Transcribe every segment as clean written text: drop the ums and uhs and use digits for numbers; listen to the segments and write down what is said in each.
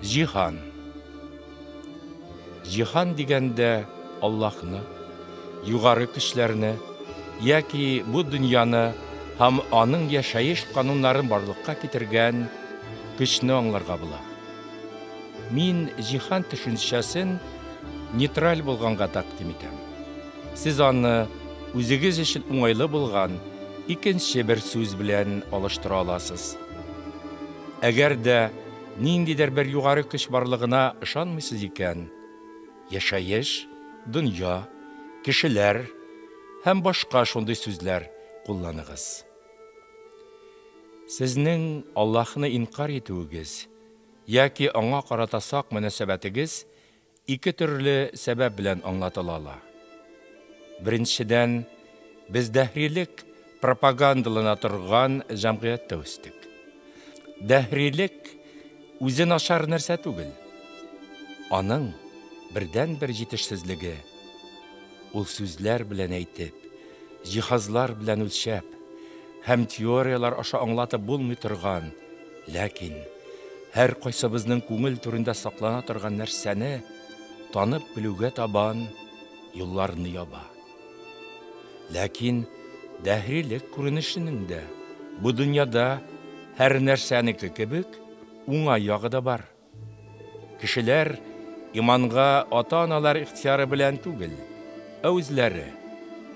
Җиһан. Җиһан дигәндә Аллаһны, югары көчләрне яки бу дөньяны һәм аның яшәеш кануннарын барлыкка китергән көчне аңларга була. Мин җиһан төшенчәсен нейтраль булганга тәкъдим итәм. Сез аны үзегез өчен уңайлы булган икенче бер сүз белән алыштыра аласыз. Әгәр дә ниндидер бер югары көч барлыгына ышанмыйсыз икән, яшәеш, дөнья, кешеләр һәм башка шундый сүзләр кулланыгыз. Сезнең Аллаһны инкарь итүегез яки аңа карата сак мөнәсәбәтегез ике төрле сәбәп белән аңлатыла ала. Беренчедән, без дәһрилек пропагандалана торган җәмгыятьтә үстек. Дәһрилек үзе начар нәрсә түгел. Аның бердәнбер җитешсезлеге ул сүзләр белән әйтеп, җиһазлар белән үлчәп һәм теорияләр аша аңлатып булмый торган, ләкин һәркайсыбызның күңел түрендә саклана торган нәрсәне танып белүгә табан юлларны яба. Ләкин дәһрилек күренешенең дә бу дөньяда һәр нәрсәнеке кебек уңай ягы да бар. Кешеләр иманга ата-аналар ихтыяры белән түгел, ә үзләре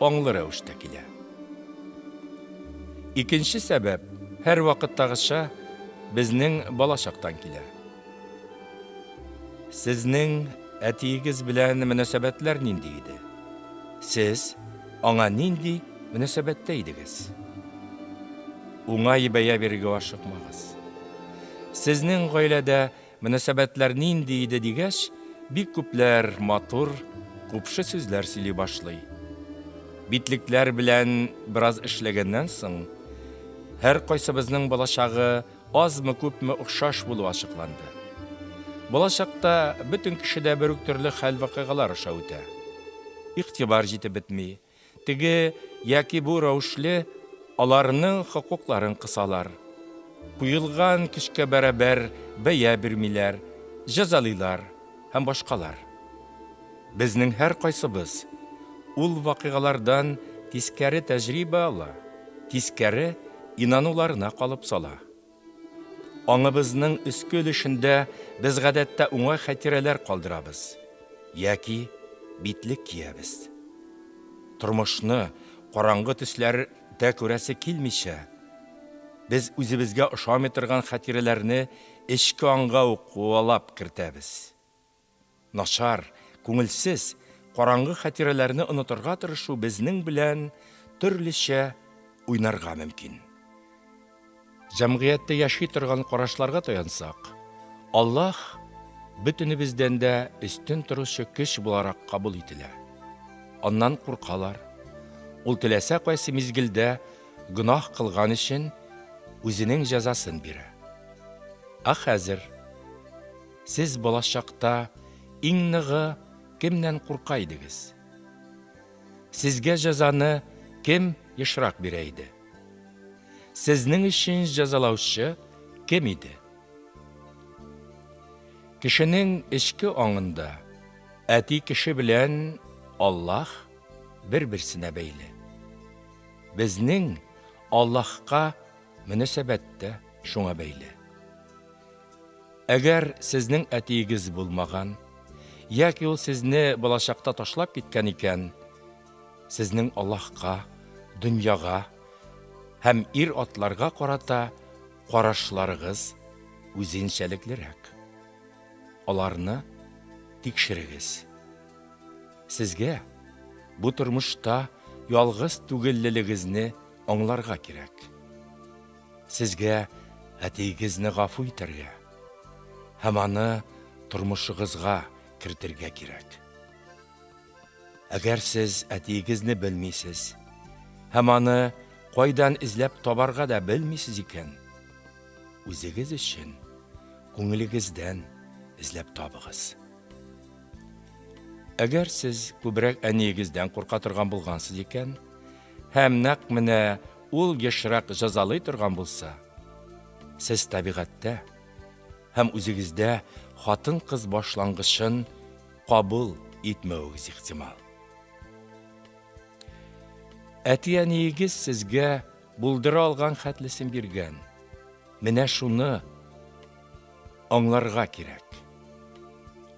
аңлы рәвештә килә. Икенче сәбәп һәрвакыттагыча безнең балачактан килә. Сезнең әтиегез белән мөнәсәбәтләр нинди иде? Сез аңа нинди мөнәсәбәттә идегез? Уңай бәя бирергә ашыкмагыз. Сезнең гаиләдә мөнәсәбәтләр нинди иде дигәч, бик күпләр матур, купшы сүзләр сөйли башлый. Битлекләр белән бераз эшләгәннән соң, һәркайсыбызның балачагы азмы-күпме охшаш булуы ачыкланды. Балачакта бөтен кеше дә бер үк төрле хәл-вакыйгалар аша үтә. Игътибар җитеп бетми, теге яки бу рәвешле аларның хокукларын кысалар. Куелган көчкә бәрабәр бәя бирмиләр, җәзалыйлар һәм башкалар. Безнең һәркайсыбыз ул вакыйгалардан тискәре тәҗрибә ала, тискәре инануларына калып сала. Аңыбызның өске өлешендә без гадәттә уңай хатирәләр калдырабыз яки битлек киябез. Тормышны караңгы төсләрдә күрәсе килмичә, без үзебезгә ошамый торган хатирәләрне эчке аңга ук куалап кертәбез. Начар, күңелсез, караңгы хатирәләрне онытырга тырышу безнең белән төрлечә уйнарга мөмкин. Җәмгыятьтә яши торган карашларга таянсак, Аллаһ бөтенебездән дә өстен торучы көч буларак кабул ителә. Аннан куркалар. Ул теләсә кайсы мизгелдә гөнаһ кылган өчен үзенең җәзасын бирә. Ә хәзер сез балачакта иң ныгы кемнән курка идегез? Сезгә җәзаны кем ешрак бирә иде? Сезнең өчен җәзалаучы кем иде? Кешенең эчке аңында әти кеше белән Аллаһ бер-берсенә бәйле. Безнең Аллаһка мөнәсәбәт тә шуңа бәйле. Әгәр сезнең әтиегез булмаган, яки ул сезне балачакта ташлап киткән икән, сезнең Аллаһка, дөньяга һәм ир-атларга карата карашларыгыз үзенчәлеклерәк. Аларны тикшерегез. Сезгә бу тормышта ялгыз түгеллелегезне аңларга кирәк. Сезгә әтиегезне гафу итәргә һәм аны тормышыгызга кертергә кирәк. Әгәр сез әтиегезне белмисез һәм аны кайдан эзләп табарга да белмисез икән, үзегез өчен күңелегездән эзләп табыгыз. Әгәр сез күбрәк әниегездән курка торган булгансыз икән, һәм нәкъ менә ул ешрак җәзалый торган булса, сез табигатьтә һәм үзегездә хатын-кыз башлангычын кабул итмәвегез ихтимал. Әти-әниегез сезгә булдыра алган хәтлесен биргән. Менә шуны аңларга кирәк.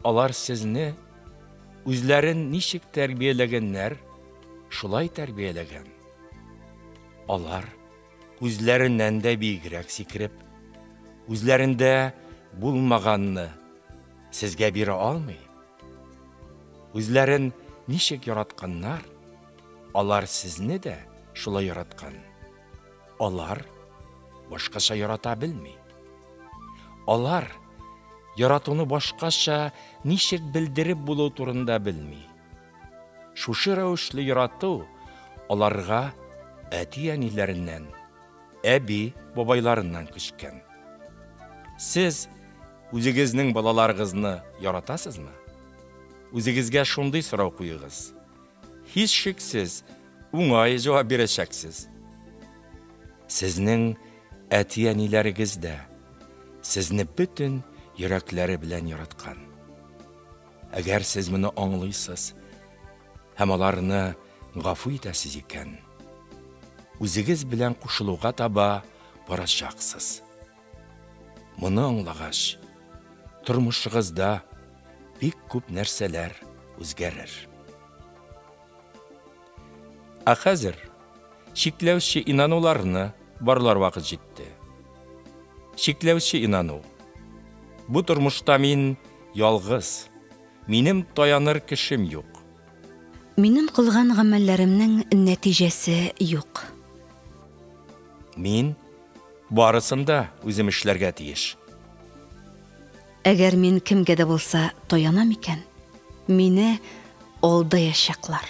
Алар сезне үзләрен ничек тәрбияләгәннәр, шулай тәрбияләгән. Алар үзләреннән дә биегрәк сикереп, үзләрендә булмаганны сезгә бирә алмый. Үзләрен ничек яратканнар, алар сезне дә шулай яраткан. Алар башкача ярата белми. Алар яратуны башкача ничек белдереп булу турында белми. Шушы рәвешле ярату аларга әти-әниләреннән, әби, бабайларыннан күчкән. Сез үзегезнең балаларыгызны яратасызмы? Үзегезгә шундый сорау куегыз. Һичшиксез, уңай җавап бирәчәксез. Сезнең әти-әниләрегез дә сезне бөтен йөрәкләре белән яраткан. Әгәр сез моны аңлыйсыз һәм аларны гафу итәсез икән, үзегез белән кушылуга таба барачаксыз. Моны аңлагач, тормышыгызда бик күп нәрсәләр үзгәрер. Ә хәзер чикләүче инануларны барлар вакыт җитте. Чикләүче инану. Бу тормышта мин ялгыз, минем таяныр кешем юк. Минем кылган гамәлләремнең нәтиҗәсе юк. Мин барысын да үзем эшләргә тиеш. Әгәр мин кемгә дә булса таянам икән, мине алдаячаклар.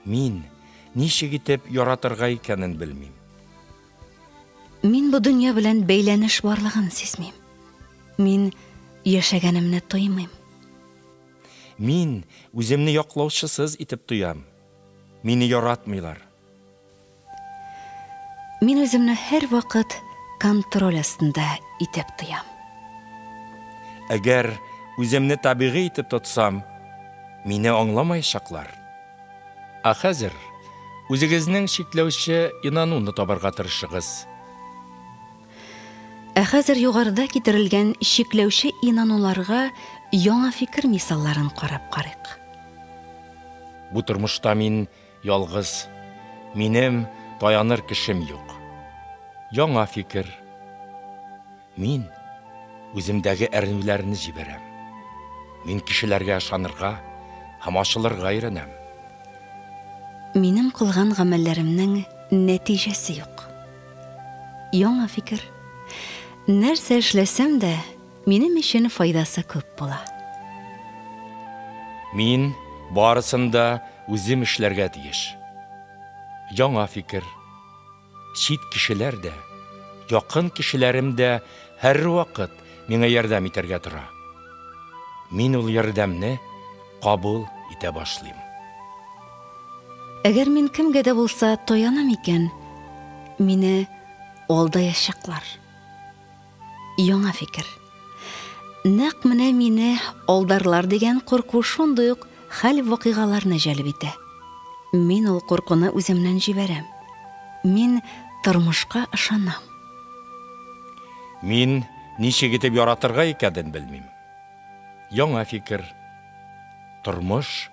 Мин ничек итеп яратырга икәнен белмим. Мин бу дөнья белән бәйләнеш барлыгын сизмим. Мин яшәгәнемне тоймыйм. Мин үземне яклаучысыз итеп тоям. Мине яратмыйлар. Мин үземне һәрвакыт контроль астында итеп тоям. Әгәр үземне табигый итеп тотсам, мине аңламаячаклар. Ә хәзер үзегезнең чикләүче инануны табарга тырышыгыз. Ә хәзер югарыда китерелгән чикләүче инануларга яңа фикер мисалларын карап карыйк. Бу тормышта мин ялгыз, минем таяныр кешем юк. Яңа фикер. Мин үземдәге әрнүләрне җибәрәм. Мин кешеләргә ышанырга һәм ачылырга өйрәнәм. Минем кылган гамәлләремнең нәтиҗәсе юк. Яңа фикер. Нәрсә эшләсәм дә, минем өчен файдасы күп була. Мин барысын да үзем эшләргә тиеш. Яңа фикер. Чит кешеләр дә, якын кешеләрем дә һәрвакыт миңа ярдәм итәргә тора. Мин ул ярдәмне кабул итә башлыйм. Әгәр мин кемгә дә булса таянам икән, мине алдаячаклар. Яңа фикер. Нәкъ менә мине алдарлар дигән курку шундый ук хәл-вакыйгаларны җәлеп итә. Мин ул куркуны үземнән җибәрәм. Мин тормышка ышанам. Мин ничек итеп яратырга икәнен белмим. Яңа фикер. Тормыш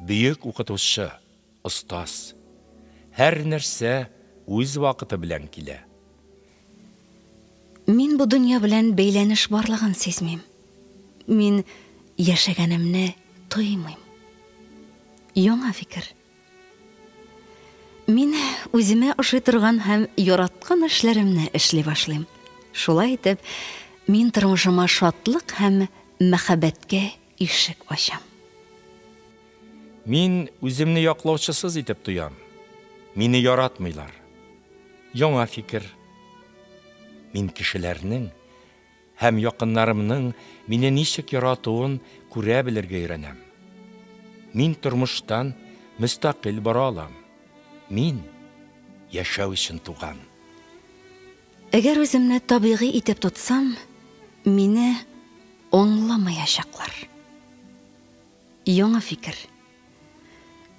бөек укытучы, остаз. Һәр нәрсә үз вакыты белән килә. Мин бу дөнья белән бәйләнеш барлыгын сизмим. Мин яшәгәнемне тоймыйм. Яңа фикер. Мин үземә ошый торган һәм яраткан эшләремне эшли башлыйм. Шулай итеп, мин тормышыма шатлык һәм мәхәббәткә ишек ачам. Мин үземне яклаучысыз итеп тоям. Мине яратмыйлар. Яңа фикер. Мин кешеләрнең һәм якыннарымның мине ничек яратуын күрә белергә өйрәнәм. Мин тормыштан мөстәкыйль бара алам. Мин яшәү өчен туган. Әгәр үземне табигый итеп тотсам, Мине аңламаячаклар. Яңа фикер.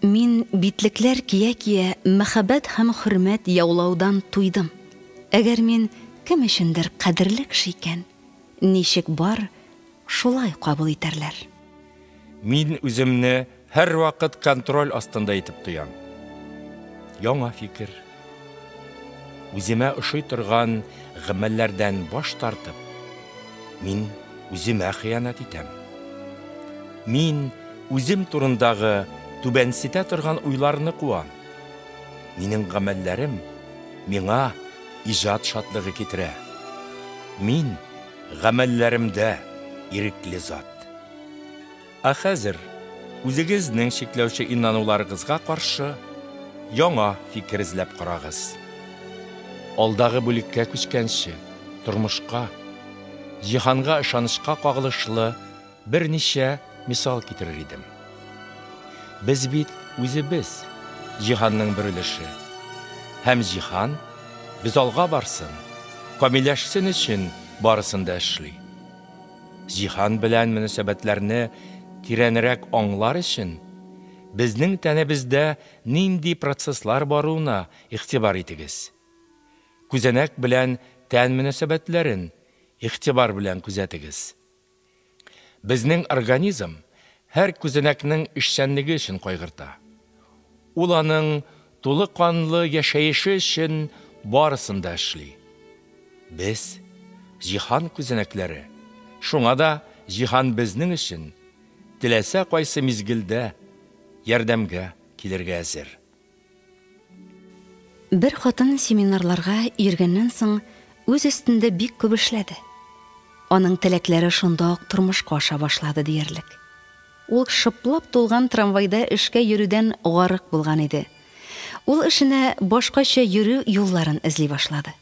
Мин битлекләр кия-кия мәхәббәт һәм хөрмәт яулаудан туйдым. Әгәр мин кем өчендер кадерле кеше икән, ничек бар, шулай кабул итәрләр. Мин үземне һәрвакыт контроль астында итеп тоям. Яңа фикер. Үземә ошый торган гамәлләрдән баш тартып, мин үземә хыянәт итәм. Мин үзем турындагы түбәнсетә торган уйларны куам. Минем гамәлләрем миңа иҗат шатлыгы китерә. Мин гамәлләремдә ирекле зат. Ә хәзер үзегезнең чикләүче инануларыгызга каршы яңа фикер эзләп карагыз. Алдагы бүлеккә күчкәнче, тормышка, җиһанга ышанычка кагылышлы берничә мисал китерер идем. Без бит үзебез җиһанның бер өлеше. Һәм җиһан без алга барсын, камилләшсен өчен барысын да эшли. Җиһан белән мөнәсәбәтләрне тирәнрәк аңлар өчен, безнең тәнебездә нинди процесслар баруына игътибар итегез. Күзәнәк белән тән мөнәсәбәтләрен игътибар белән күзәтегез. Безнең организм һәр күзәнәкнең эшчәнлеге өчен кайгырта. Ул аның тулы канлы яшәеше өчен барысын да эшли. Без җиһан күзәнәкләре. Шуңа да җиһан безнең өчен теләсә кайсы мизгелдә ярдәмгә килергә әзер. Бер хатын семинарларга йөргәннән соң үз өстендә бик күп эшләде. Аның теләкләре шунда ук тормышка аша башлады диярлек. Ул шыплап тулган трамвайда эшкә йөрүдән гарык булган иде. Ул эшенә башкача йөрү юлларын эзли башлады.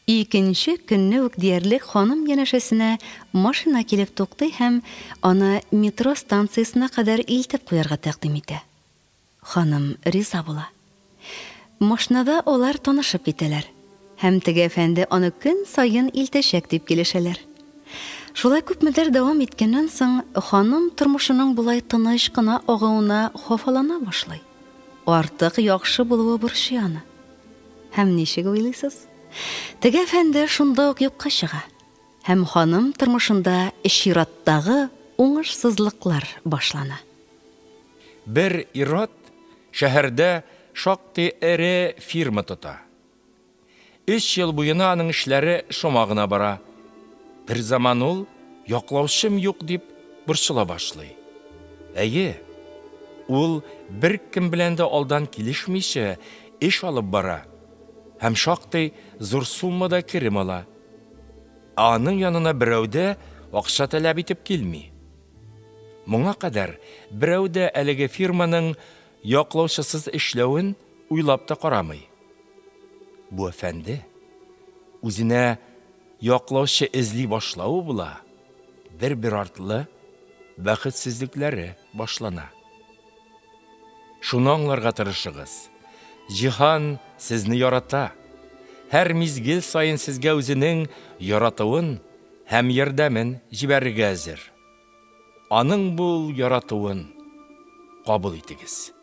Икенче көнне үк диярлек ханым янәшәсенә машина килеп туктый һәм аны метро станциясенә кадәр илтеп куярга тәкъдим итә. Ханым риза була. Машинада алар танышып китәләр. Һәм теге әфәнде аны көн саен илтәчәк дип килешәләр. Шулай күпмедер дәвам иткәннән соң, ханым тормышының болай тыныч кына агуына хафалана башлый. Артык яхшы булуы борчый аны. Һәм ничек уйлыйсыз? Теге әфәнде шунда ук юкка чыга. Һәм ханым тормышында чираттагы уңышсызлыклар башлана. Бер ир-ат шәһәрдә шактый эре фирма тота. 3 ел буена аның эшләре шома гына бара. Бер заман ул яклаучым юк дип борчыла башлый. Әйе, ул беркем белән дә алдан килешмичә эш алып бара һәм шактый зур суммада керем ала. Ә аның янына берәү дә акча таләп итеп килми. Моңа кадәр берәү дә әлеге фирманың яклаучысыз эшләвен уйлап та карамый. Бу әфәнде үзенә яклаучы эзли башлавы була, бер-бер артлы бәхетсезлекләре башлана. Шуны аңларга тырышыгыз. Җиһан сезне ярата. Һәр мизгел саен сезгә үзенең яратуын һәм ярдәмен җибәрергә әзер. Аның бу яратуын кабул итегез.